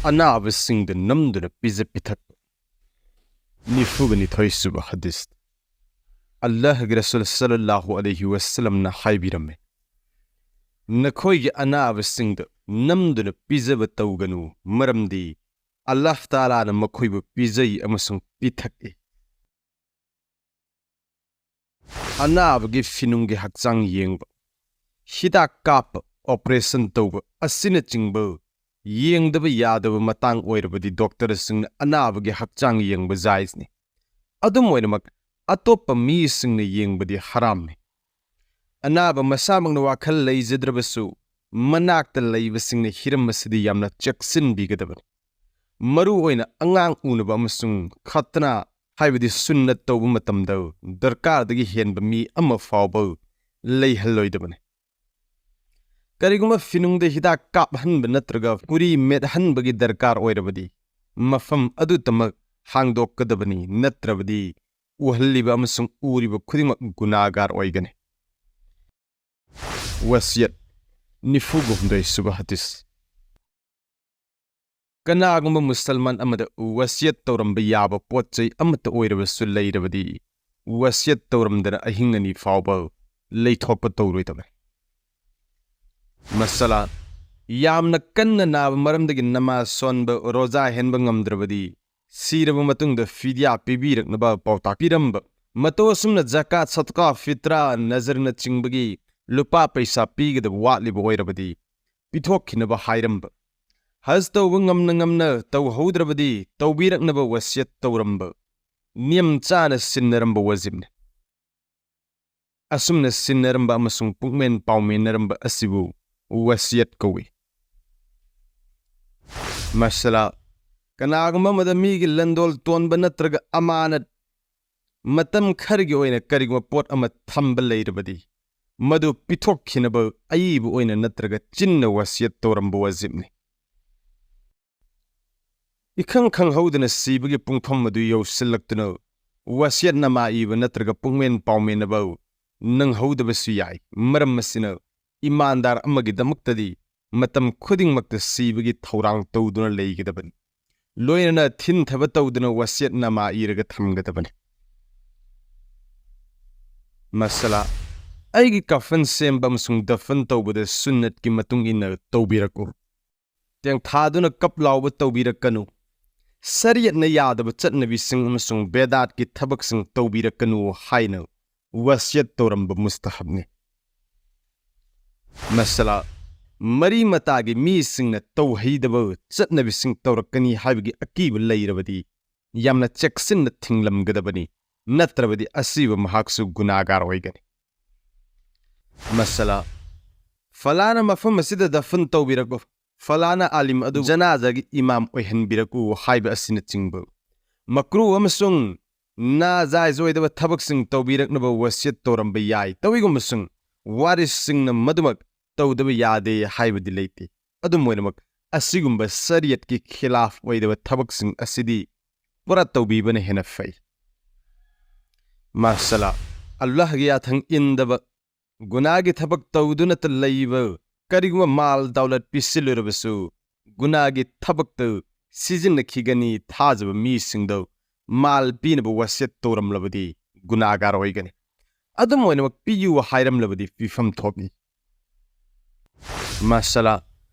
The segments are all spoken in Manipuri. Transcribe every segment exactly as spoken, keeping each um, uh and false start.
ꯑꯅꯥꯕꯁꯤꯡꯗ ꯅꯝꯗꯨꯅ ꯄꯤꯖ ꯄꯤꯊꯛꯄ꯫ ꯅꯤꯐꯨꯒ ꯅꯤꯊꯣꯏ ꯁꯨꯕ ꯍꯗꯤꯁ꯫ ꯑꯜꯂꯥꯍꯒꯤ ꯔꯁꯨꯜ ꯁꯜꯂꯜꯂꯥꯍꯨ ꯑꯂꯩꯍꯤ ꯋꯁꯜꯂꯝꯅ ꯍꯥꯏꯕꯤꯔꯝꯃꯤ, "ꯅꯈꯣꯏꯒꯤ ꯑꯅꯥꯕꯁꯤꯡꯗ ꯅꯝꯗꯨꯅ ꯄꯤꯖꯕ ꯇꯧꯒꯅꯨ, ꯃꯔꯝꯗꯤ ꯑꯜꯂꯥꯍ ꯇꯥꯂꯥꯅ ꯃꯈꯣꯏꯕꯨ ꯄꯤꯖꯩ ꯑꯃꯁꯨꯡ ꯄꯤꯊꯛꯏ"꯫ ꯑꯅꯥꯕꯒꯤ ꯐꯤꯅꯨꯡꯒꯤ ꯍꯛꯆꯥꯡ ꯌꯦꯡꯕ, ꯍꯤꯗꯥꯛ ꯀꯥꯞꯄ, ꯑꯣꯄꯔꯦꯁꯟ ꯇꯧꯕ ꯑꯁꯤꯅꯆꯤꯡꯕ ꯌꯦꯡꯗꯕ ꯌꯥꯗꯕ ꯃꯇꯥꯡ ꯑꯣꯏꯔꯕꯗꯤ ꯗꯣꯛꯇꯔꯁꯤꯡꯅ ꯑꯅꯥꯕꯒꯤ ꯍꯛꯆꯥꯡ ꯌꯦꯡꯕ ꯖꯥꯏꯖꯅꯤ꯫ ꯑꯗꯨꯝ ꯑꯣꯏꯅꯃꯛ, ꯑꯇꯣꯞꯄ ꯃꯤꯁꯤꯡꯅ ꯌꯦꯡꯕꯗꯤ ꯍꯔꯥꯝꯅꯤ꯫ ꯑꯅꯥꯕ ꯃꯁꯥꯃꯛꯅ ꯋꯥꯈꯜ ꯂꯩꯖꯗ꯭ꯔꯕꯁꯨ, ꯃꯅꯥꯛꯇ ꯂꯩꯕꯁꯤꯡꯅ ꯍꯤꯔꯝ ꯑꯁꯤꯗ ꯌꯥꯝꯅ ꯆꯦꯛꯁꯤꯟꯕꯤꯒꯗꯕꯅꯤ꯫ ꯃꯔꯨ ꯑꯣꯏꯅ ꯑꯉꯥꯡ ꯎꯅꯕ ꯑꯃꯁꯨꯡ ꯈꯠꯅꯥ, ꯍꯥꯏꯕꯗꯤ ꯁꯨꯟꯅꯠ ꯇꯧꯕ ꯃꯇꯝꯗ ꯗꯔꯀꯥꯔꯗꯒꯤ ꯍꯦꯟꯕ ꯃꯤ ꯑꯃ ꯐꯥꯎꯕ ꯂꯩꯍꯜꯂꯣꯏꯗꯕꯅꯤ꯫ ꯀꯔꯤꯒꯨꯝꯕ ꯐꯤꯅꯨꯡꯗ ꯍꯤꯗꯥꯛ ꯀꯥꯞꯍꯟꯕ ꯅꯠꯇ꯭ꯔꯒ ꯐꯨꯔꯤ ꯃꯦꯠꯍꯟꯕꯒꯤ ꯗꯔꯀꯥꯔ ꯑꯣꯏꯔꯕꯗꯤ, ꯃꯐꯝ ꯑꯗꯨꯇꯃꯛ ꯍꯥꯡꯗꯣꯛꯀꯗꯕꯅꯤ, ꯅꯠꯇ꯭ꯔꯕꯗꯤ ꯎꯍꯜꯂꯤꯕ ꯑꯃꯁꯨꯡ ꯎꯔꯤꯕ ꯈꯨꯗꯤꯡꯃꯛ ꯒꯨꯅꯥꯒꯥꯔ ꯑꯣꯏꯒꯅꯤ꯫ ꯋꯁꯤꯌꯠ꯫ ꯅꯤꯐꯨꯒ ꯍꯨꯝꯗꯣꯏ ꯁꯨꯕ ꯍꯗꯤꯁ꯫ ꯀꯅꯥꯒꯨꯝꯕ ꯃꯨꯁꯜꯃꯥꯟ ꯑꯃꯗ ꯋꯁꯤꯌꯠ ꯇꯧꯔꯝꯕ ꯌꯥꯕ ꯄꯣꯠ ꯆꯩ ꯑꯃꯠꯇ ꯑꯣꯏꯔꯕꯁꯨ ꯂꯩꯔꯕꯗꯤ, ꯋꯁꯤꯌꯠ ꯇꯧꯔꯝꯗꯅ ꯑꯍꯤꯡ ꯑꯅꯤ ꯐꯥꯎꯕ ꯂꯩꯊꯣꯛꯄ ꯇꯧꯔꯣꯏꯗꯕꯅꯤ꯫ ꯃꯁꯂꯥ, ꯌꯥꯝꯅ ꯀꯟꯅ ꯅꯥꯕ ꯃꯔꯝꯗꯒꯤ ꯅꯃꯥꯖ ꯁꯣꯟꯕ, ꯔꯣꯖꯥ ꯍꯦꯟꯕ ꯉꯝꯗ꯭ꯔꯕꯗꯤ, ꯁꯤꯔꯕ ꯃꯇꯨꯡꯗ ꯐꯤꯗ꯭ꯌꯥ ꯄꯤꯕꯤꯔꯛꯅꯕ ꯄꯥꯎꯇꯥꯛ ꯄꯤꯔꯝꯕ꯫ ꯃꯇꯧ ꯑꯁꯨꯝꯅ ꯖꯀꯥꯠ, ꯁꯗꯀꯥ, ꯐꯤꯇ꯭ꯔꯥ, ꯅꯖꯔꯅꯆꯤꯡꯕꯒꯤ ꯂꯨꯄꯥ ꯄꯩꯁꯥ ꯄꯤꯒꯗꯕ ꯋꯥꯠꯂꯤꯕ ꯑꯣꯏꯔꯕꯗꯤ, ꯄꯤꯊꯣꯛꯈꯤꯅꯕ ꯍꯥꯏꯔꯝꯕ꯫ ꯍꯖ ꯇꯧꯕ ꯉꯝꯅ ꯉꯝꯅ ꯇꯧꯍꯧꯗ꯭ꯔꯕꯗꯤ, ꯇꯧꯕꯤꯔꯛꯅꯕ ꯋꯁꯤꯌꯠ ꯇꯧꯔꯝꯕ꯫ ꯅꯤꯌꯝ ꯆꯥꯅ ꯁꯤꯟꯅꯔꯝꯕ ꯋꯥꯖꯤꯕꯅꯤ꯫ ꯑꯁꯨꯝꯅ ꯁꯤꯟꯅꯔꯝꯕ ꯑꯃꯁꯨꯡ ꯄꯨꯛꯃꯦꯟ ꯄꯥꯎꯃꯦꯟꯅꯔꯝꯕ ꯑꯁꯤꯕꯨ ꯋꯁꯤꯌꯠ ꯀꯧꯏ꯫ ꯃꯁꯂꯥ, ꯀꯅꯥꯒꯨꯝꯕ ꯑꯃꯗ ꯃꯤꯒꯤ ꯂꯟꯗꯣꯜ ꯇꯣꯟꯕ ꯅꯠꯇ꯭ꯔꯒ ꯑꯃꯥꯅꯠ, ꯃꯇꯝ ꯈꯔꯒꯤ ꯑꯣꯏꯅ ꯀꯔꯤꯒꯨꯝꯕ ꯄꯣꯠ ꯑꯃ ꯊꯝꯕ ꯂꯩꯔꯕꯗꯤ, ꯃꯗꯨ ꯄꯤꯊꯣꯛꯈꯤꯅꯕ ꯑꯏꯕ ꯑꯣꯏꯅ ꯅꯠꯇ꯭ꯔꯒ ꯆꯤꯟꯅ ꯋꯥꯁꯤꯌꯠ ꯇꯧꯔꯝꯕ ꯋꯥꯖꯤꯕꯅꯤ꯫ ꯏꯈꯪ ꯈꯪꯍꯧꯗꯅ ꯁꯤꯕꯒꯤ ꯄꯨꯡꯐꯝ ꯑꯗꯨ ꯌꯧꯁꯤꯜꯂꯛꯇꯨꯅ ꯋꯥꯁꯤꯌꯠꯅꯃꯥ ꯏꯕ ꯅꯠꯇ꯭ꯔꯒ ꯄꯨꯡꯃꯦꯟ ꯄꯥꯎꯃꯦꯟꯅꯕ ꯅꯪꯍꯧꯗꯕꯁꯨ ꯌꯥꯏ꯫ ꯃꯔꯝ ꯑꯁꯤꯅ, ꯏꯃꯥꯟꯗꯥꯔ ꯑꯃꯒꯤꯗꯃꯛꯇꯗꯤ ꯃꯇꯝ ꯈꯨꯗꯤꯡꯃꯛꯇ ꯁꯤꯕꯒꯤ ꯊꯧꯔꯥꯡ ꯇꯧꯗꯨꯅ ꯂꯩꯒꯗꯕꯅꯤ꯫ ꯂꯣꯏꯅꯅ ꯊꯤꯟꯊꯕ ꯇꯧꯗꯨꯅ ꯋꯁꯤꯌꯠ ꯅꯃꯥ ꯏꯔꯒ ꯊꯝꯒꯗꯕꯅꯤ꯫ ꯃꯁꯂꯥ, ꯑꯩꯒꯤ ꯀꯐꯟ ꯁꯦꯝꯕ ꯑꯃꯁꯨꯡ ꯗꯐꯟ ꯇꯧꯕꯗ ꯁꯨꯟꯅꯠꯀꯤ ꯃꯇꯨꯡ ꯏꯟꯅ ꯇꯧꯕꯤꯔꯛꯎ꯫ ꯇꯦꯡꯊꯥꯗꯨꯅ ꯀꯞ ꯂꯥꯎꯕ ꯇꯧꯕꯤꯔꯛꯀꯅꯨ꯫ ꯁꯔꯤꯌꯠꯅ ꯌꯥꯗꯕ ꯆꯠꯅꯕꯤꯁꯤꯡ ꯑꯃꯁꯨꯡ ꯕꯦꯗꯥꯠꯀꯤ ꯊꯕꯛꯁꯤꯡ ꯇꯧꯕꯤꯔꯛꯀꯅꯨ ꯍꯥꯏꯅ ꯋꯁꯤꯌꯠ ꯇꯧꯔꯝꯕ ꯃꯨꯁꯇꯍꯕꯅꯤ꯫ ꯃꯁꯂꯥ, ꯃꯔꯤ ꯃꯇꯥꯒꯤ ꯃꯤꯁꯤꯡꯅ ꯇꯧꯍꯩꯗꯕ ꯆꯠꯅꯕꯤꯁꯤꯡ ꯇꯧꯔꯛꯀꯅꯤ ꯍꯥꯏꯕꯒꯤ ꯑꯀꯤꯕ ꯂꯩꯔꯕꯗꯤ ꯌꯥꯝꯅ ꯆꯦꯛꯁꯤꯟꯅ ꯊꯤꯡꯂꯝꯒꯗꯕꯅꯤ, ꯅꯠꯇ꯭ꯔꯕꯗꯤ ꯑꯁꯤꯕ ꯃꯍꯥꯛꯁꯨ ꯒꯨꯅꯥꯒꯥꯔ ꯑꯣꯏꯒꯅꯤ꯫ ꯃꯁꯂꯥ, ꯐꯂꯥꯅ ꯃꯐꯝ ꯑꯁꯤꯗ ꯗꯐꯟ ꯇꯧꯕꯤꯔꯛꯎ, ꯐꯂꯥꯅ ꯑꯥꯂꯤꯝ ꯑꯗꯨ ꯖꯅꯥꯖꯥꯒꯤ ꯏꯃꯥꯝ ꯑꯣꯏꯍꯟꯕꯤꯔꯛꯎ ꯍꯥꯏꯕ ꯑꯁꯤꯅꯆꯤꯡꯕ ꯃꯀ꯭ꯔꯨ ꯑꯃꯁꯨꯡ ꯅꯥꯖꯥꯏꯖ ꯑꯣꯏꯗꯕ ꯊꯕꯛꯁꯤꯡ ꯇꯧꯕꯤꯔꯛꯅꯕ ꯋꯁꯤꯌꯠ ꯇꯧꯔꯝꯕ ꯌꯥꯏ꯫ ꯇꯧꯏꯒꯨꯝꯕꯁꯨꯡ ꯋꯥꯔꯤꯁꯁꯤꯡꯅ ꯃꯗꯨꯃꯛ ꯇꯧꯗꯕ ꯌꯥꯗꯦ ꯍꯥꯏꯕꯗꯤ ꯂꯩꯇꯦ꯫ ꯑꯗꯨꯝ ꯑꯣꯏꯅꯃꯛ, ꯑꯁꯤꯒꯨꯝꯕ ꯁꯔꯤꯌꯠꯀꯤ ꯈꯤꯂꯥꯐ ꯑꯣꯏꯗꯕ ꯊꯕꯛꯁꯤꯡ ꯑꯁꯤꯗꯤ ꯄꯨꯔꯥ ꯇꯧꯕꯤꯕꯅ ꯍꯦꯟꯅ ꯐꯩ꯫ ꯃꯁꯂꯥ, ꯑꯜꯂꯥꯍꯒꯤ ꯌꯥꯊꯪ ꯏꯟꯗꯕ, ꯒꯨꯅꯥꯒꯤ ꯊꯕꯛ ꯇꯧꯗꯨꯅꯇ ꯂꯩꯕ, ꯀꯔꯤꯒꯨꯝꯕ ꯃꯥꯜ ꯗꯧꯂꯠ ꯄꯤꯁꯤꯜꯂꯨꯔꯕꯁꯨ ꯒꯨꯅꯥꯒꯤ ꯊꯕꯛꯇ ꯁꯤꯖꯤꯟꯅꯈꯤꯒꯅꯤ ꯊꯥꯖꯕ ꯃꯤꯁꯤꯡꯗ ꯃꯥꯜ ꯄꯤꯅꯕ ꯋꯁꯤꯌꯠ ꯇꯧꯔꯝꯂꯕꯗꯤ ꯒꯨꯅꯥꯒꯥꯔ ꯑꯣꯏꯒꯅꯤ꯫ ꯑꯗꯨꯝ ꯑꯣꯏꯅꯃꯛ ꯄꯤꯌꯨ ꯍꯥꯏꯔꯝꯂꯕꯗꯤ ꯄꯤꯐꯝ ꯊꯣꯛꯏ꯫ ꯃꯁꯂꯥ,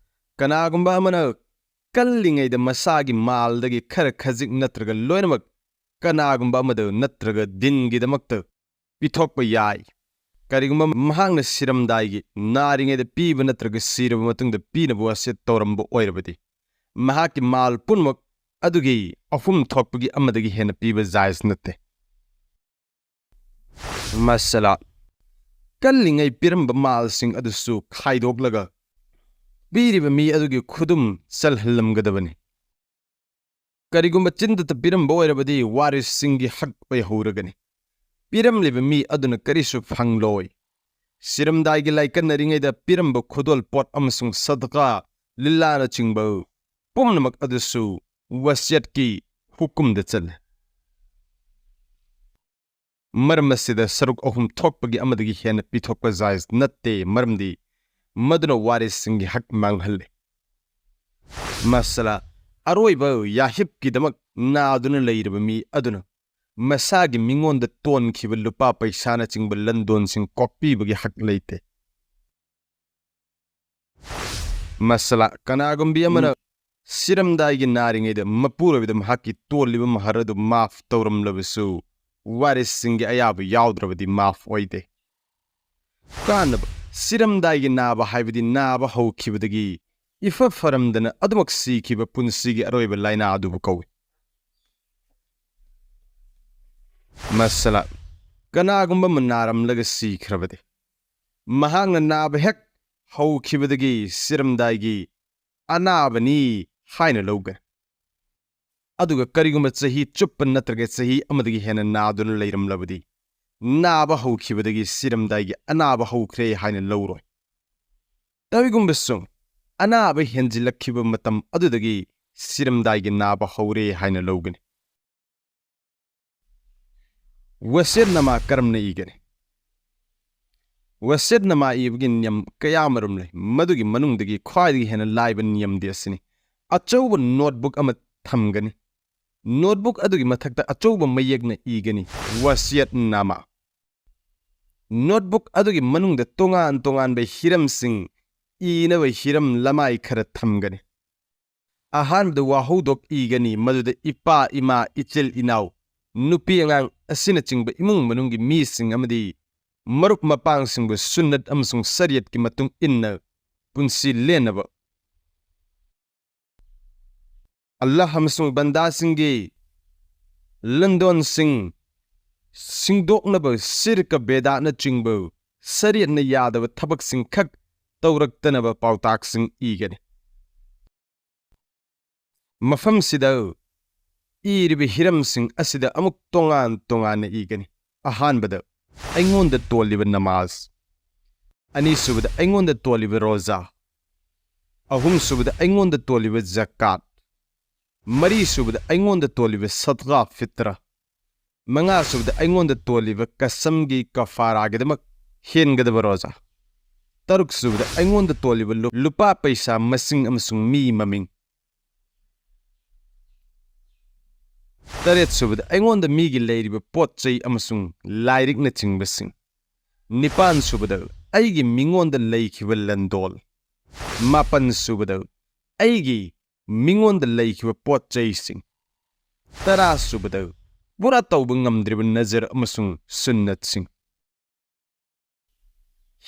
ꯀꯅꯥꯒꯨꯝꯕ ꯑꯃꯅ ꯀꯜꯂꯤꯉꯩꯗ ꯃꯁꯥꯒꯤ ꯃꯥꯜꯗꯒꯤ ꯈꯔ ꯈꯖꯤꯛ ꯅꯠꯇ꯭ꯔꯒ ꯂꯣꯏꯅꯃꯛ ꯀꯅꯥꯒꯨꯝꯕ ꯑꯃꯗ ꯅꯠꯇ꯭ꯔꯒ ꯗꯤꯟꯒꯤꯗꯃꯛꯇ ꯄꯤꯊꯣꯛꯄ ꯌꯥꯏ꯫ ꯀꯔꯤꯒꯨꯝꯕ ꯃꯍꯥꯛꯅ ꯁꯤꯔꯝꯗꯥꯏꯒꯤ, ꯅꯥꯔꯤꯉꯩꯗ ꯄꯤꯕ ꯅꯠꯇ꯭ꯔꯒ ꯁꯤꯔꯕ ꯃꯇꯨꯡꯗ ꯄꯤꯅꯕ ꯋꯥꯁꯤꯌꯠ ꯇꯧꯔꯝꯕ ꯑꯣꯏꯔꯕꯗꯤ, ꯃꯍꯥꯛꯀꯤ ꯃꯥꯜ ꯄꯨꯝꯅꯃꯛ ꯑꯗꯨꯒꯤ ꯑꯍꯨꯝ ꯊꯣꯛꯄꯒꯤ ꯑꯃꯗꯒꯤ ꯍꯦꯟꯅ ꯄꯤꯕ ꯖꯥꯏꯖ ꯅꯠꯇꯦ꯫ ꯃꯁꯂꯥ, ꯀꯜꯂꯤꯉꯩ ꯄꯤꯔꯝꯕ ꯃꯥꯜꯁꯤꯡ ꯑꯗꯨꯁꯨ ꯈꯥꯏꯗꯣꯛꯂꯒ ꯄꯤꯔꯤꯕ ꯃꯤ ꯑꯗꯨꯒꯤ ꯈꯨꯗꯨꯝ ꯆꯜꯍꯜꯂꯝꯒꯗꯕꯅꯤ꯫ ꯀꯔꯤꯒꯨꯝꯕ ꯆꯤꯟꯗꯇ ꯄꯤꯔꯝꯕ ꯑꯣꯏꯔꯕꯗꯤ ꯋꯥꯔꯤꯁꯁꯤꯡꯒꯤ ꯍꯛ ꯑꯣꯏꯍꯧꯔꯒꯅꯤ꯫ ꯄꯤꯔꯝꯂꯤꯕ ꯃꯤ ꯑꯗꯨꯅ ꯀꯔꯤꯁꯨ ꯐꯪꯂꯣꯏ꯫ ꯁꯤꯔꯝꯗꯥꯏꯒꯤ ꯂꯥꯏꯀꯠꯅꯔꯤꯉꯩꯗ ꯄꯤꯔꯝꯕ ꯈꯨꯗꯣꯜ ꯄꯣꯠ ꯑꯃꯁꯨꯡ ꯁꯗꯀꯥ, ꯂꯤꯂꯥꯅꯆꯤꯡꯕ ꯄꯨꯝꯅꯃꯛ ꯑꯗꯨꯁꯨ ꯋꯁꯤꯌꯠꯀꯤ ꯍꯨꯀꯨꯝꯗ ꯆꯜꯂꯤ꯫ ꯃꯔꯝ ꯑꯁꯤꯗ ꯁꯔꯨꯛ ꯑꯍꯨꯝ ꯊꯣꯛꯄꯒꯤ ꯑꯃꯗꯒꯤ ꯍꯦꯟꯅ ꯄꯤꯊꯣꯛꯄ ꯖꯥꯏꯖ ꯅꯠꯇꯦ, ꯃꯔꯝꯗꯤ ꯃꯗꯨꯅ ꯋꯥꯔꯤꯁꯁꯤꯡꯒꯤ ꯍꯛ ꯃꯥꯡꯍꯜꯂꯤ꯫ ꯃꯁꯂꯥ, ꯑꯔꯣꯏꯕ ꯌꯥꯍꯤꯞꯀꯤꯗꯃꯛ ꯅꯥꯗꯨꯅ ꯂꯩꯔꯕ ꯃꯤ ꯑꯗꯨꯅ ꯃꯁꯥꯒꯤ ꯃꯤꯉꯣꯟꯗ ꯇꯣꯟꯈꯤꯕ ꯂꯨꯄꯥ ꯄꯩꯁꯥꯅꯆꯤꯡꯕ ꯂꯟꯗꯣꯟꯁꯤꯡ ꯀꯣꯛꯄꯤꯕꯒꯤ ꯍꯛ ꯂꯩꯇꯦ꯫ ꯃꯁꯂꯥ, ꯀꯅꯥꯒꯨꯝꯕꯤ ꯑꯃꯅ ꯎꯝ꯫ ꯁꯤꯔꯝꯗꯥꯏꯒꯤ ꯅꯥꯔꯤꯉꯩꯗ ꯃꯄꯨꯔꯣꯏꯕꯗ ꯃꯍꯥꯛꯀꯤ ꯇꯣꯜꯂꯤꯕ ꯃꯍꯔ ꯑꯗꯨ ꯃꯥꯐ ꯇꯧꯔꯝꯂꯕꯁꯨ, ꯋꯥꯔꯤꯁꯁꯤꯡꯒꯤ ꯑꯌꯥꯕ ꯌꯥꯎꯗ꯭ꯔꯕꯗꯤ ꯃꯥꯐ ꯑꯣꯏꯗꯦ꯫ ꯀꯥꯟꯅꯕ, ꯁꯤꯔꯝꯗꯥꯏꯒꯤ ꯅꯥꯕ ꯍꯥꯏꯕꯗꯤ ꯅꯥꯕ ꯍꯧꯈꯤꯕꯗꯒꯤ ꯏꯐ ꯐꯔꯝꯗꯅ ꯑꯗꯨꯃꯛ ꯁꯤꯈꯤꯕ ꯄꯨꯟꯁꯤꯒꯤ ꯑꯔꯣꯏꯕ ꯂꯥꯏꯅꯥ ꯑꯗꯨꯕꯨ ꯀꯧꯏ꯫ ꯃꯁꯂꯥ, ꯀꯅꯥꯒꯨꯝꯕ ꯑꯃ ꯅꯥꯔꯝꯂꯒ ꯁꯤꯈ꯭ꯔꯕꯗꯤ, ꯃꯍꯥꯛꯅ ꯅꯥꯕ ꯍꯦꯛ ꯍꯧꯈꯤꯕꯗꯒꯤ ꯁꯤꯔꯝꯗꯥꯏꯒꯤ ꯑꯅꯥꯕꯅꯤ ꯍꯥꯏꯅ ꯂꯧꯒꯅꯤ꯫ ꯑꯗꯨꯒ ꯀꯔꯤꯒꯨꯝꯕ ꯆꯍꯤ ꯆꯨꯞꯄ ꯅꯠꯇ꯭ꯔꯒ ꯆꯍꯤ ꯑꯃꯗꯒꯤ ꯍꯦꯟꯅ ꯅꯥꯗꯨꯅ ꯂꯩꯔꯝꯂꯕꯗꯤ, ꯅꯥꯕ ꯍꯧꯈꯤꯕꯗꯒꯤ ꯁꯤꯔꯝꯗꯥꯏꯒꯤ ꯑꯅꯥꯕ ꯍꯧꯈ꯭ꯔꯦ ꯍꯥꯏꯅ ꯂꯧꯔꯣꯏ꯫ ꯀꯔꯤꯒꯨꯝꯕꯁꯨ ꯑꯅꯥꯕ ꯍꯦꯟꯖꯤꯜꯂꯛꯈꯤꯕ ꯃꯇꯝ ꯑꯗꯨꯗꯒꯤ ꯁꯤꯔꯝꯗꯥꯏꯒꯤ ꯅꯥꯕ ꯍꯧꯔꯦ ꯍꯥꯏꯅ ꯂꯧꯒꯅꯤ꯫ ꯋꯁꯤꯌꯠꯅꯃꯥ ꯀꯔꯝꯅ ꯏꯒꯅꯤ? ꯋꯁꯤꯌꯠꯅꯃꯥ ꯏꯕꯒꯤ ꯅꯤꯌꯝ ꯀꯌꯥ ꯑꯃꯔꯣꯝ ꯂꯩ꯫ ꯃꯗꯨꯒꯤ ꯃꯅꯨꯡꯗꯒꯤ ꯈ꯭ꯋꯥꯏꯗꯒꯤ ꯍꯦꯟꯅ ꯂꯥꯏꯕ ꯅꯤꯌꯝꯗꯤ ꯑꯁꯤꯅꯤ: ꯑꯆꯧꯕ ꯅꯣꯠꯕꯨꯛ ꯑꯃ ꯊꯝꯒꯅꯤ꯫ ꯅꯣꯠꯕꯨꯛ ꯑꯗꯨꯒꯤ ꯃꯊꯛꯇ ꯑꯆꯧꯕ ꯃꯌꯦꯛꯅ ꯏꯒꯅꯤ, "ꯋꯁꯤꯌꯠꯅꯥꯃꯥ"꯫ ꯅꯣꯠꯕꯨꯛ ꯑꯗꯨꯒꯤ ꯃꯅꯨꯡꯗ ꯇꯣꯉꯥꯟ ꯇꯣꯉꯥꯟꯕ ꯍꯤꯔꯝꯁꯤꯡ ꯏꯅꯕ ꯍꯤꯔꯝ ꯂꯃꯥꯏ ꯈꯔ ꯊꯝꯒꯅꯤ꯫ ꯑꯍꯥꯟꯕꯗ ꯋꯥꯍꯧꯗꯣꯛ ꯏꯒꯅꯤ, ꯃꯗꯨꯗ ꯏꯄꯥ, ꯏꯃꯥ, ꯏꯆꯤꯜ ꯏꯅꯥꯎ, ꯅꯨꯄꯤ ꯑꯉꯥꯡ ꯑꯁꯤꯅꯆꯤꯡꯕ ꯏꯃꯨꯡ ꯃꯅꯨꯡꯒꯤ ꯃꯤꯁꯤꯡ ꯑꯃꯗꯤ ꯃꯔꯨꯞ ꯃꯄꯥꯡꯁꯤꯡꯕꯨ ꯁꯨꯟꯅꯠ ꯑꯃꯁꯨꯡ ꯁꯔꯤꯌꯠꯀꯤ ꯃꯇꯨꯡ ꯏꯟꯅ ꯄꯨꯟꯁꯤ ꯂꯦꯟꯅꯕ ꯑꯜꯂꯥꯍ ꯑꯃꯁꯨꯡ ꯕꯟꯗꯥꯁꯤꯡꯒꯤ ꯂꯟꯗꯣꯟꯁꯤꯡ ꯁꯤꯡꯗꯣꯛꯅꯕ ꯁꯤꯔꯀ ꯕꯦꯗꯥꯅꯆꯤꯡꯕ ꯁꯔꯤꯌꯠꯅ ꯌꯥꯗꯕ ꯊꯕꯛꯁꯤꯡ ꯈꯛ ꯇꯧꯔꯛꯇꯅꯕ ꯄꯥꯎꯇꯥꯛꯁꯤꯡ ꯏꯒꯅꯤ꯫ ꯃꯐꯝꯁꯤꯗ ꯏꯔꯤꯕ ꯍꯤꯔꯝꯁꯤꯡ ꯑꯁꯤꯗ ꯑꯃꯨꯛ ꯇꯣꯉꯥꯟ ꯇꯣꯉꯥꯟꯅ ꯏꯒꯅꯤ꯫ ꯑꯍꯥꯟꯕꯗ, ꯑꯩꯉꯣꯟꯗ ꯇꯣꯜꯂꯤꯕ ꯅꯃꯥꯖ꯫ ꯑꯅꯤꯁꯨꯕꯗ, ꯑꯩꯉꯣꯟꯗ ꯇꯣꯜꯂꯤꯕ ꯔꯣꯖꯥ꯫ ꯑꯍꯨꯝꯁꯨꯕꯗ, ꯑꯩꯉꯣꯟꯗ ꯇꯣꯜꯂꯤꯕ ꯖꯀꯥꯠ꯫ ꯃꯔꯤꯁꯨꯕꯗ, ꯑꯩꯉꯣꯟꯗ ꯇꯣꯜꯂꯤꯕ ꯁꯗꯒꯥ ꯐꯤꯇ꯭ꯔ꯫ ꯃꯉꯥꯁꯨꯕꯗ, ꯑꯩꯉꯣꯟꯗ ꯇꯣꯜꯂꯤꯕ ꯀꯁꯝꯒꯤ ꯀꯐꯥꯔꯥꯒꯤꯗꯃꯛ ꯍꯦꯟꯒꯗꯕ ꯔꯣꯖꯥ꯫ ꯇꯔꯨꯛ ꯁꯨꯕꯗ, ꯑꯩꯉꯣꯟꯗ ꯇꯣꯜꯂꯤꯕ ꯂꯨ-, ꯂꯨꯄꯥ ꯄꯩꯁꯥ ꯃꯁꯤꯡ ꯑꯃꯁꯨꯡ ꯃꯤ ꯃꯃꯤꯡ꯫ ꯇꯔꯦꯠ ꯁꯨꯕꯗ, ꯑꯩꯉꯣꯟꯗ ꯃꯤꯒꯤ ꯂꯩꯔꯤꯕ ꯄꯣꯠ ꯆꯩ ꯑꯃꯁꯨꯡ ꯂꯥꯏꯔꯤꯛꯅꯆꯤꯡꯕꯁꯤꯡ꯫ ꯅꯤꯄꯥꯟ ꯁꯨꯕꯗ, ꯑꯩꯒꯤ ꯃꯤꯉꯣꯟꯗ ꯂꯩꯈꯤꯕ ꯂꯟꯗꯣꯜ꯫ ꯃꯥꯄꯟ ꯁꯨꯕꯗ, ꯑꯩꯒꯤ ꯃꯤꯉꯣꯟꯗ ꯂꯩꯈꯤꯕ ꯄꯣꯠ ꯆꯩꯁꯤꯡ꯫ ꯇꯔꯥ ꯁꯨꯕꯗ, ꯄꯨꯔꯥ ꯇꯧꯕ ꯉꯝꯗ꯭ꯔꯤꯕ ꯅꯖꯔ ꯑꯃꯁꯨꯡ ꯁꯨꯟꯅꯠꯁꯤꯡ꯫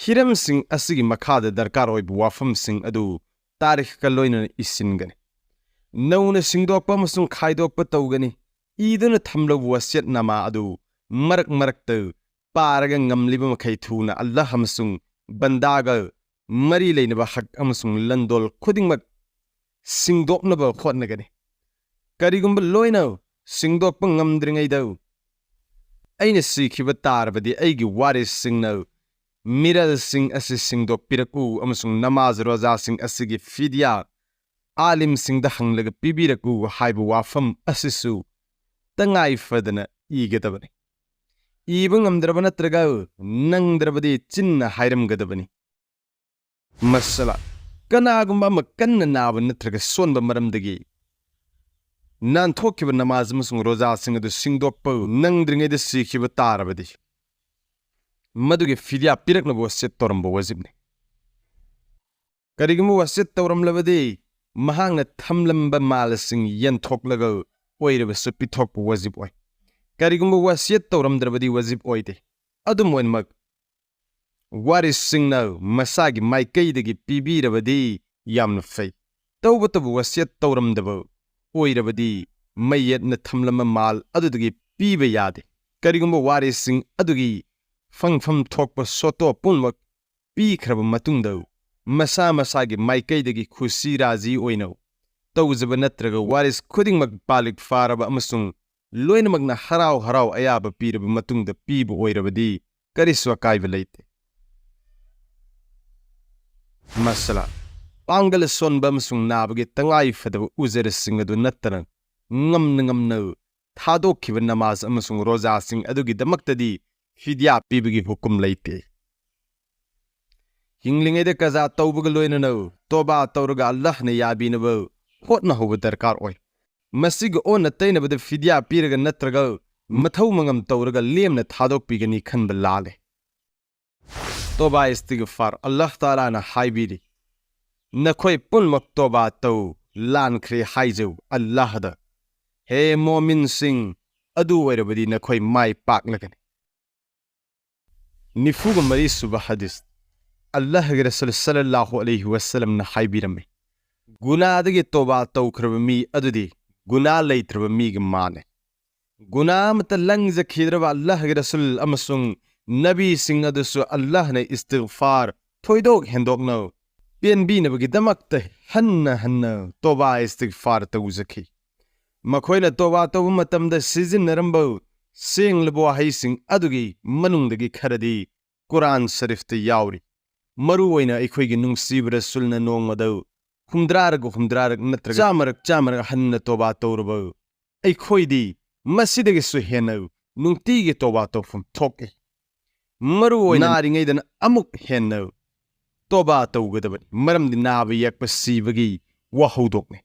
ꯍꯤꯔꯝꯁꯤꯡ ꯑꯁꯤꯒꯤ ꯃꯈꯥꯗ ꯗꯔꯀꯥꯔ ꯑꯣꯏꯕ ꯋꯥꯐꯝꯁꯤꯡ ꯑꯗꯨ ꯇꯥꯔꯤꯈꯀ ꯂꯣꯏꯅꯅ ꯏꯁꯤꯟꯒꯅꯤ꯫ ꯅꯧꯅ ꯁꯤꯡꯗꯣꯛꯄ ꯑꯃꯁꯨꯡ ꯈꯥꯏꯗꯣꯛꯄ ꯇꯧꯒꯅꯤ꯫ ꯏꯗꯨꯅ ꯊꯝꯂꯕ ꯋꯁꯤꯌꯠꯅꯥꯃꯥ ꯑꯗꯨ ꯃꯔꯛ ꯃꯔꯛꯇ ꯄꯥꯔꯒ ꯉꯝꯂꯤꯕ ꯃꯈꯩ ꯊꯨꯅ ꯑꯜꯂꯥꯍ ꯑꯃꯁꯨꯡ ꯕꯟꯗꯥꯒ ꯃꯔꯤ ꯂꯩꯅꯕ ꯍꯛ ꯑꯃꯁꯨꯡ ꯂꯟꯗꯣꯜ ꯈꯨꯗꯤꯡꯃꯛ ꯁꯤꯡꯗꯣꯛꯅꯕ ꯍꯣꯠꯅꯒꯅꯤ꯫ ꯀꯔꯤꯒꯨꯝꯕ ꯂꯣꯏꯅ ꯁꯤꯡꯗꯣꯛꯄ ꯉꯝꯗ꯭ꯔꯤꯉꯩꯗ ꯑꯩꯅ ꯁꯤꯈꯤꯕ ꯇꯥꯔꯕꯗꯤ, ꯑꯩꯒꯤ ꯋꯥꯔꯤꯁꯁꯤꯡꯅ ꯃꯤꯔꯦꯜꯁꯤꯡ ꯑꯁꯤ ꯁꯤꯡꯗꯣꯛꯄꯤꯔꯛꯎ ꯑꯃꯁꯨꯡ ꯅꯃꯥꯖ ꯔꯣꯖꯥꯁꯤꯡ ꯑꯁꯤꯒꯤ ꯐꯤꯗꯤꯌꯥ ꯑꯥꯂꯤꯝꯁꯤꯡꯗ ꯍꯪꯂꯒ ꯄꯤꯕꯤꯔꯛꯎ ꯍꯥꯏꯕ ꯋꯥꯐꯝ ꯑꯁꯤꯁꯨ ꯇꯉꯥꯏ ꯐꯗꯅ ꯏꯒꯗꯕꯅꯤ꯫ ꯏꯕ ꯉꯝꯗ꯭ꯔꯕ ꯅꯠꯇ꯭ꯔꯒ ꯅꯪꯗ꯭ꯔꯕꯗꯤ ꯆꯤꯟꯅ ꯍꯥꯏꯔꯝꯒꯗꯕꯅꯤ꯫ ꯃꯁꯂꯥ, ꯀꯅꯥꯒꯨꯝꯕ ꯑꯃ ꯀꯟꯅ ꯅꯥꯕ ꯅꯠꯇ꯭ꯔꯒ ꯁꯣꯟꯕ ꯃꯔꯝꯗꯒꯤ ꯅꯥꯟꯊꯣꯛꯈꯤꯕ ꯅꯃꯥꯖ ꯑꯃꯁꯨꯡ ꯔꯣꯖꯥꯁꯤꯡ ꯑꯗꯨ ꯁꯤꯡꯗꯣꯛꯄ ꯅꯪꯗ꯭ꯔꯤꯉꯩꯗ ꯁꯤꯈꯤꯕ ꯇꯥꯔꯕꯗꯤ, ꯃꯗꯨꯒꯤ ꯐꯤꯗꯤꯌꯥ ꯄꯤꯔꯛꯅꯕ ꯋꯁꯤꯌꯠ ꯇꯧꯔꯝꯕ ꯋꯥꯖꯤꯕꯅꯤ꯫ ꯀꯔꯤꯒꯨꯝꯕ ꯋꯁꯤꯌꯠ ꯇꯧꯔꯝꯂꯕꯗꯤ, ꯃꯍꯥꯛꯅ ꯊꯝꯂꯝꯕ ꯃꯥꯜꯁꯤꯡ ꯌꯦꯟꯊꯣꯛꯂꯒ ꯑꯣꯏꯔꯕꯁꯨ ꯄꯤꯊꯣꯛꯄ ꯋꯥꯖꯤꯕ ꯑꯣꯏ꯫ ꯀꯔꯤꯒꯨꯝꯕ ꯋꯁꯤꯌꯠ ꯇꯧꯔꯝꯗ꯭ꯔꯕꯗꯤ ꯋꯥꯖꯤꯕ ꯑꯣꯏꯗꯦ꯫ ꯑꯗꯨꯝ ꯑꯣꯏꯅꯃꯛ, ꯋꯥꯔꯤꯁꯁꯤꯡꯅ ꯃꯁꯥꯒꯤ ꯃꯥꯏꯀꯩꯗꯒꯤ ꯄꯤꯕꯤꯔꯕꯗꯤ ꯌꯥꯝꯅ ꯐꯩ꯫ ꯇꯧꯕꯇꯕꯨ ꯋꯁꯤꯌꯠ ꯇꯧꯔꯝꯗꯕ ꯑꯣꯏꯔꯕꯗꯤ, ꯃꯌꯦꯠꯅ ꯊꯝꯂꯝꯕ ꯃꯥꯜ ꯑꯗꯨꯗꯒꯤ ꯄꯤꯕ ꯌꯥꯗꯦ꯫ ꯀꯔꯤꯒꯨꯝꯕ ꯋꯥꯔꯤꯁꯁꯤꯡ ꯑꯗꯨꯒꯤ ꯐꯪꯐꯝ ꯊꯣꯛꯄ ꯁꯣꯇꯣ ꯄꯨꯝꯅꯃꯛ ꯄꯤꯈ꯭ꯔꯕ ꯃꯇꯨꯡꯗ, ꯃꯁꯥ ꯃꯁꯥꯒꯤ ꯃꯥꯏꯀꯩꯗꯒꯤ ꯈꯨꯁꯤ ꯔꯥꯖꯤ ꯑꯣꯏꯅ ꯇꯧꯖꯕ ꯅꯠꯇ꯭ꯔꯒ ꯋꯥꯔꯤꯁ ꯈꯨꯗꯤꯡꯃꯛ ꯕꯥꯂꯤꯒ ꯐꯥꯔꯕ ꯑꯃꯁꯨꯡ ꯂꯣꯏꯅꯃꯛꯅ ꯍꯔꯥꯎ ꯍꯔꯥꯎ ꯑꯌꯥꯕ ꯄꯤꯔꯕ ꯃꯇꯨꯡꯗ ꯄꯤꯕ ꯑꯣꯏꯔꯕꯗꯤ ꯀꯔꯤꯁꯨ ꯑꯀꯥꯏꯕ ꯂꯩꯇꯦ꯫ ꯃꯁꯂꯥ, ꯄꯥꯡꯒꯜ ꯁꯣꯟꯕ ꯑꯃꯁꯨꯡ ꯅꯥꯕꯒꯤ ꯇꯉꯥꯏ ꯐꯗꯕ ꯎꯖꯔꯁꯤꯡ ꯑꯗꯨ ꯅꯠꯇꯅ ꯉꯝꯅ ꯉꯝꯅ ꯊꯥꯗꯣꯛꯈꯤꯕ ꯅꯃꯥꯖ ꯑꯃꯁꯨꯡ ꯔꯣꯖꯥꯁꯤꯡ ꯑꯗꯨꯒꯤꯗꯃꯛꯇꯗꯤ ꯐꯤꯗꯤꯌꯥ ꯄꯤꯕꯒꯤ ꯍꯨꯀꯨꯝ ꯂꯩꯇꯦ꯫ ꯍꯤꯡꯂꯤꯉꯩꯗ ꯀꯖꯥ ꯇꯧꯕꯒ ꯂꯣꯏꯅꯅ ꯇꯣꯕꯥ ꯇꯧꯔꯒ ꯑꯜꯂꯥꯍꯅ ꯌꯥꯕꯤꯅꯕ ꯍꯣꯠꯅꯍꯧꯕ ꯗꯔꯀꯥꯔ ꯑꯣꯏ꯫ ꯃꯁꯤꯒ ꯑꯣꯟꯅ ꯇꯩꯅꯕꯗ ꯐꯤꯗꯤꯌꯥ ꯄꯤꯔꯒ ꯅꯠꯇ꯭ꯔꯒ ꯃꯊꯧ ꯃꯉꯝ ꯇꯧꯔꯒ ꯂꯦꯝꯅ ꯊꯥꯗꯣꯛꯄꯤꯒꯅꯤ ꯈꯟꯕ ꯂꯥꯜꯂꯦ꯫ ꯇꯣꯕꯥ ꯏꯁꯇꯤꯒꯐꯥꯔ꯫ ꯑꯜꯂꯥꯍ ꯇꯥꯂꯥꯅ ꯍꯥꯏꯕꯤꯔꯤ, "ꯅꯈꯣꯏ ꯄꯨꯝꯅꯃꯛ ꯇꯣꯕꯥ ꯇꯧ, ꯂꯥꯟꯈ꯭ꯔꯦ ꯍꯥꯏꯖꯧ ꯑꯜꯂꯥꯍꯗ꯫ ꯍꯦ ꯃꯣꯃꯤꯟꯁꯤꯡ, ꯑꯗꯨ ꯑꯣꯏꯔꯕꯗꯤ ꯅꯈꯣꯏ ꯃꯥꯏ ꯄꯥꯛꯂꯒꯅꯤ"꯫ ꯅꯤꯐꯨꯒ ꯃꯔꯤ ꯁꯨꯕ ꯍꯗꯤꯁ꯫ ꯑꯜꯂꯥꯍꯒꯤ ꯔꯁꯨꯜ ꯁꯜꯂꯜꯂꯥꯍꯨ ꯑꯂꯩꯍꯤ ꯋꯁꯜꯂꯝꯅ ꯍꯥꯏꯕꯤꯔꯝꯃꯤ, "ꯒꯨꯅꯥꯗꯒꯤ ꯇꯣꯕꯥ ꯇꯧꯈ꯭ꯔꯕ ꯃꯤ ꯑꯗꯨꯗꯤ ꯒꯨꯅꯥ ꯂꯩꯇ꯭ꯔꯕ ꯃꯤꯒ ꯃꯥꯟꯅꯩ"꯫ ꯒꯨꯅꯥ ꯑꯃꯠꯇ ꯂꯪꯖꯈꯤꯗ꯭ꯔꯕ ꯑꯜꯂꯥꯍꯒꯤ ꯔꯁꯨꯜ ꯑꯃꯁꯨꯡ ꯅꯕꯤꯁꯤꯡ ꯑꯗꯨꯁꯨ ꯑꯜꯂꯥꯍꯅ ꯏꯁꯇꯤꯒꯐꯥꯔ ꯊꯣꯏꯗꯣꯛ ꯍꯦꯟꯗꯣꯛꯅ ꯄꯦꯟꯕꯤꯅꯕꯒꯤꯗꯃꯛꯇ ꯍꯟꯅ ꯍꯟꯅ ꯇꯣꯕꯥ ꯏꯁꯇꯤꯒꯐꯥꯔ ꯇꯧꯖꯈꯤ꯫ ꯃꯈꯣꯏꯅ ꯇꯣꯕꯥ ꯇꯧꯕ ꯃꯇꯝꯗ ꯁꯤꯖꯤꯟꯅꯔꯝꯕ ꯁꯦꯡꯂꯕ ꯋꯥꯍꯩꯁꯤꯡ ꯑꯗꯨꯒꯤ ꯃꯅꯨꯡꯗꯒꯤ ꯈꯔꯗꯤ ꯀꯨꯔꯥꯟ ꯁꯔꯤꯐꯇ ꯌꯥꯎꯔꯤ꯫ ꯃꯔꯨ ꯑꯣꯏꯅ ꯑꯩꯈꯣꯏꯒꯤ ꯅꯨꯡꯁꯤꯕ ꯔꯁꯨꯜꯅ ꯅꯣꯡꯃꯗ ꯍꯨꯝꯗ꯭ꯔꯥꯔꯛ ꯍꯨꯝꯗ꯭ꯔꯥꯔꯛ ꯅꯠꯇ꯭ꯔꯒ ꯆꯥꯝꯃꯔꯛ ꯆꯥꯝꯃꯔꯛ ꯍꯟꯅ ꯇꯣꯕꯥ ꯇꯧꯔꯕ ꯑꯩꯈꯣꯏꯗꯤ ꯃꯁꯤꯗꯒꯤꯁꯨ ꯍꯦꯟꯅ ꯅꯨꯡꯇꯤꯒꯤ ꯇꯣꯕꯥ ꯇꯧꯐꯝ ꯊꯣꯛꯏ꯫ ꯃꯔꯨ ꯑꯣꯏꯅ ꯅꯥꯔꯤꯉꯩꯗꯅ ꯑꯃꯨꯛ ꯍꯦꯟꯅ ꯇꯣꯕꯥ ꯇꯧꯒꯗꯕꯅꯤ, ꯃꯔꯝꯗꯤ ꯅꯥꯕ ꯌꯦꯛꯄ ꯁꯤꯕꯒꯤ ꯋꯥꯍꯧꯗꯣꯛꯅꯤ꯫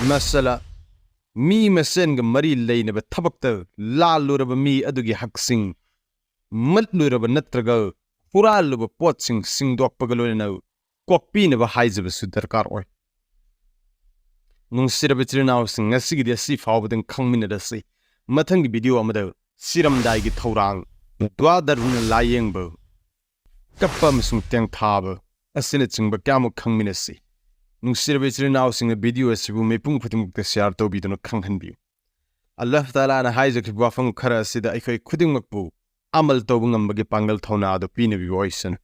ꯃꯁꯂꯥ, ꯃꯤ ꯃꯁꯦꯟꯒ ꯃꯔꯤ ꯂꯩꯅꯕ ꯊꯕꯛꯇ ꯂꯥꯜꯂꯨꯔꯕ ꯃꯤ ꯑꯗꯨꯒꯤ ꯍꯛꯁꯤꯡ, ꯃꯠꯂꯨꯔꯕ ꯅꯠꯇ꯭ꯔꯒ ꯍꯨꯔꯥꯜꯂꯨꯕ ꯄꯣꯠꯁꯤꯡ ꯁꯤꯡꯗꯣꯛꯄꯒ ꯂꯣꯏꯅꯅ ꯀꯣꯛꯄꯤꯅꯕ ꯍꯥꯏꯖꯕꯁꯨ ꯗꯔꯀꯥꯔ ꯑꯣꯏ꯫ ꯅꯨꯡꯁꯤꯔꯕ ꯏꯆꯤꯜ ꯏꯅꯥꯎꯁꯤꯡ, ꯉꯁꯤꯒꯤꯗꯤ ꯑꯁꯤ ꯐꯥꯎꯕꯗꯪ ꯈꯪꯃꯤꯟꯅꯔꯁꯤ꯫ ꯃꯊꯪꯒꯤ ꯚꯤꯗꯤꯑꯣ ꯑꯃꯗ ꯁꯤꯔꯝꯗꯥꯏꯒꯤ ꯊꯧꯔꯥꯡ, ꯗ꯭ꯋꯥ ꯗꯔꯨꯅ ꯂꯥꯌꯦꯡꯕ, ꯀꯞꯄ ꯑꯃꯁꯨꯡ ꯇꯦꯡꯊꯥꯕ ꯑꯁꯤꯅꯆꯤꯡꯕ ꯀꯌꯥꯃꯨꯛ ꯈꯪꯃꯤꯟꯅꯁꯤ꯫ ꯅꯨꯡꯁꯤꯔꯕ ꯏꯆꯤꯜ ꯏꯅꯥꯎꯁꯤꯡꯅ ꯚꯤꯗꯤꯑꯣ ꯑꯁꯤꯕꯨ ꯃꯤꯄꯨꯝ ꯈꯨꯗꯤꯡꯃꯛꯇ ꯁꯤꯌꯥꯔ ꯇꯧꯕꯤꯗꯨꯅ ꯈꯪꯍꯟꯕꯤꯌꯨ꯫ ꯑꯜꯂꯥꯍ ꯇꯥꯂꯥꯅ ꯍꯥꯏꯖꯈꯤꯕ ꯋꯥꯐꯝ ꯈꯔ ꯑꯁꯤꯗ ꯑꯩꯈꯣꯏ ꯈꯨꯗꯤꯡꯃꯛꯄꯨ ꯑꯃꯜ ꯇꯧꯕ ꯉꯝꯕꯒꯤ ꯄꯥꯡꯒꯜ ꯊꯧꯅꯥ ꯑꯗꯨ ꯄꯤꯅꯕꯤꯕ ꯑꯣꯏꯁꯅꯨ꯫